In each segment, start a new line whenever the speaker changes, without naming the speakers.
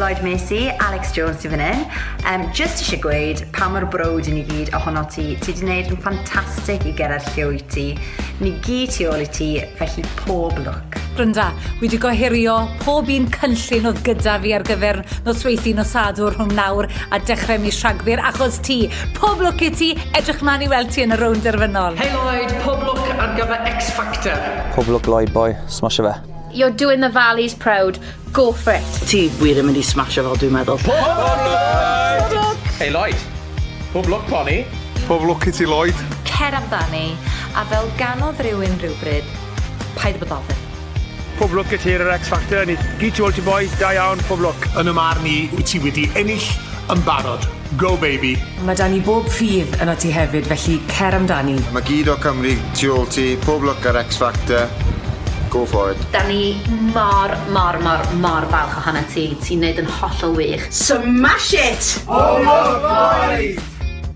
Lloyd Macy, Alex Jones sydd fan hyn. Just eisiau gweud pa mor browd i ni gyd ohono ti. Ti wedi gwneud yn ffantastig i gyrraedd lle wyt ti. Ni gyd tu ôl i ti, felly pob lwc.
Brynda, wi wedi gohirio pob un cynllun oedd gyda fi ar gyfer nosweithi nos Sadwrn rhwng nawr a dechrau mis Rhagfyr, achos ti. Pob lwc i ti, edrych mlaen i weld ti yn y rownd derfynol.
Hey Lloyd, pob lwc ar gyfer X Factor.
Pob lwc, Lloyd boy, smasho fe.
You're doing the valleys proud. Go for it.
Ti wir yn mynd i smasho fel dwi'n meddwl.
Pob lwc! Hey Lloyd, pob lwc, Pony.
Pob lwc i ti, Lloyd.
Cer amdani, a fel ganodd rhywun rhywbryd, paid bod ofyn.
Pob lwc i ti ar yr X Factor, ni gyd tu ôl ti boi, da iawn, pob lwc.
Yn y marn i, wyt ti wedi ennill yn barod. Go baby!
Mae 'da ni bob ffydd yna ti hefyd, felly cer amdani.
Mae gyd o Cymru tu ôl ti, pob lwc ar X Factor. Go for it.
Da ni mor, mor, mor, mor falch ohono ti. Ti'n neud yn hollol wych.
Smash it!
Pob lwc, Lloyd!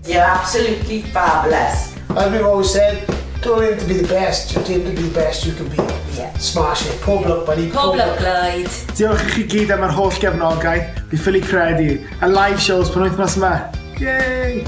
You're absolutely fabulous.
As we've always said, don't aim to be the best, just aim to be the best you can be.
Yeah.
Smash it. Pob lwc, buddy.
Pob lwc, Lloyd.
Diolch i chi gyd am yr holl gefnogaeth. Fi ffili credu. A live shows penwythnos yma. Yay!